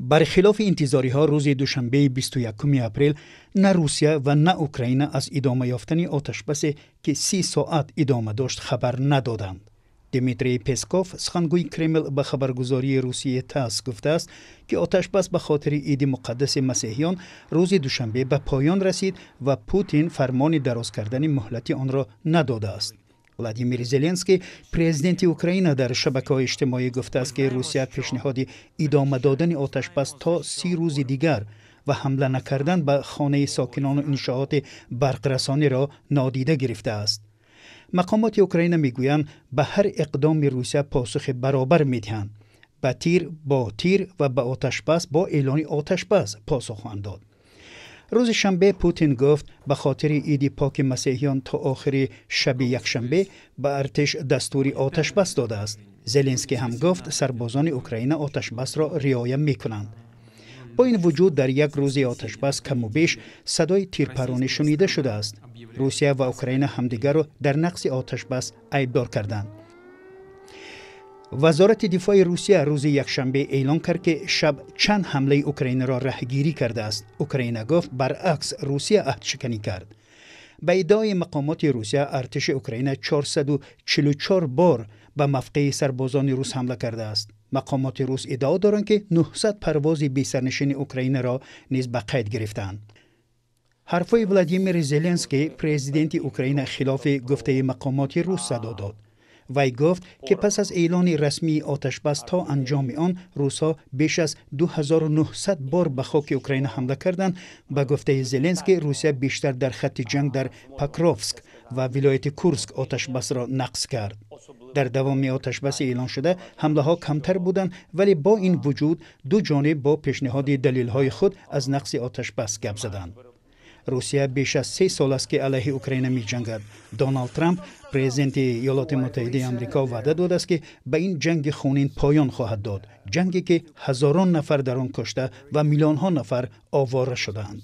Бархилофи интизориҳо, рӯзи душанбеи 21 апрел на Русия ва на Украина аз идома ёфтани оташбасе, ки 30 соат идома дошт, хабар надоданд. Дмитрий Песков, сухангӯи Кремл, ба хабаргузории русии ТАСС гуфтааст, ки оташбас ба хотири иди муқаддаси масеҳиён рӯзи душанбе ба поён расид ва Путин фармони дароз кардани муҳлати онро надодааст. Владимир Зеленский, президенти Украина, дар шабакаҳои иҷтимоӣ гуфтааст, ки Русия пешниҳоди идома додани оташбас то 30 рӯзи дигар ва ҳамла накардан ба хонаи сокинону иншооти барқрасониро нодида гирифтааст. Мақомоти Украина мегӯянд, ба ҳар иқдоми Русия посухи баробар медиҳанд: ба тир бо тир ва ба оташбас бо эълони оташбас посух хоҳанд дод. Рӯзи шанбе Путин гуфт, ба хотири иди поки масеҳиён то охири шаби якшанбе ба артиш дастури оташбас додааст. Зеленский ҳам гуфт, сарбозони Украина оташбасро риоя мекунанд. Бо ин вуҷуд, дар як рӯзи оташбас каму беш садои тирпаронӣ шунида шудааст. Русия ва Украина ҳамдигарро дар нақзи оташбас айбдор карданд. Вазорати дифои Русия рӯзи якшанбе эълон кард, ки шаб чанд ҳамлаи Украинаро раҳгирӣ кардааст. Украина гуфт, баръакс, Русия аҳдшиканӣ кард. Ба иддаои мақомоти Русия, артиши Украина 444 бор ба мавқеи сарбозони рус ҳамла кардааст. Мақомоти рус иддао доранд, ки 900 парвози бесарнишини Украинаро низ ба қайд гирифтаанд. Ҳарфҳои Владимир Зеленский, президенти Украина, хилофи гуфтаи мақомоти рус садо дод. Вай гуфт, ки пас аз эълони расмии оташбас то анҷоми он русҳо беш аз 2900 бор ба хоки Украина ҳамла карданд. Ба гуфтаи Зеленский, Русия бештар дар хатти ҷанг дар Покровск ва вилояти Курск оташбасро нақз кард. Дар давоми оташбаси эълоншуда ҳамлаҳо камтар буданд, вале бо ин вуҷуд ду ҷониб бо пешниҳоди далелҳои худ аз нақзи оташбас гап заданд. Русия беш аз 3 сол аст, ки алайҳи Украина меҷангад. Доналд Трамп, президенти Иёлоти Муттаҳидаи Амрико, ваъда додааст, ки ба ин ҷанги хунин поён хоҳад дод, ҷанге ки ҳазорон нафар дар он кушта ва миллионҳо нафар овора шудаанд.